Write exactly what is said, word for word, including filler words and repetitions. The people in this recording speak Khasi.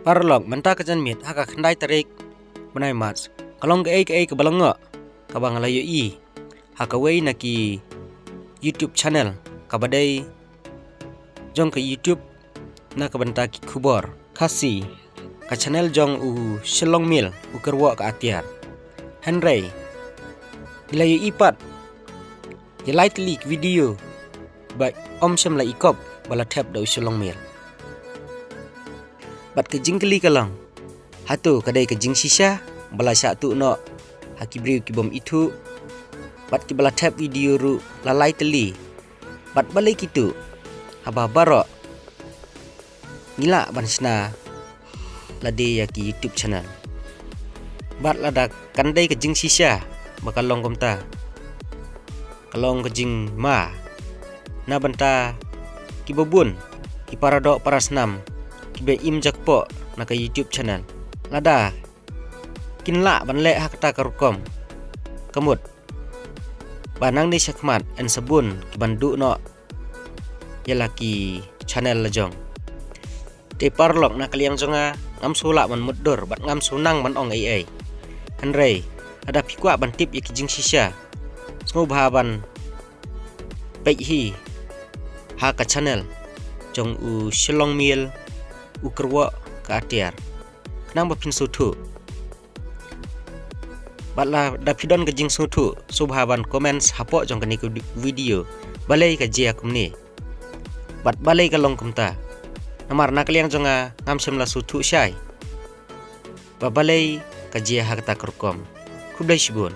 Paralok, mynta ka janmiet ha ka khyndai tarik bnai March, ka long kaei kaei kaba la ngoh kaba nga la ïohi ha kawei na ki YouTube channel kaba dei jong ka YouTube na ka bynta ki khubor Khasi, ka channel jong u Shillong Mail u kyrwoh ka atiar. Hynrei ngi la ïohi pat ïa lai tylli ki video ba ym shym la i kop ba la thep da u Shillong Mail. Bad ka jingkylli ka long, hato ka dei ka jingshisha ba la shah tuh noh ha ki briew ki bym ithuh bad kiba la thep video ruh la lai tylli? Bad balei kito haba baroh ngi lah ban shna lade ïa ki YouTube channel? Bad lada kan dei ka jingshisha ba ka long kumta, ka long ka jingma na bynta kiba bun ki paradoh parasnam kiba im jakpoh na ka YouTube channel. Lada kin lah ban leh ha kata ka rukom, ka mut ba nangne shakhmat yn sa bun ki ban duh noh ïa la ki channel la jong. Te paralok, na ka liang jong nga ngam shu lah ban mutdur bad ngam shu nang ban ong ei ei. Hynrei lada phi kwah ban tip ïa ki jingshisha, sngewbha ban peit hi ha ka channel jong u Shillong Mail u kyrwoh ka atiar, khnang ba phin sngewthuh. Bad lada phi don ka jingsngewthuh, sngewbha ban comment hapoh jong kane ka video, balei ka jia kumne bad balei ka long kumta. Namar na ka liang jong nga ngam shym la sngewthuh shai ba balei ka jia ha kata ka rukom. Khublei shibun.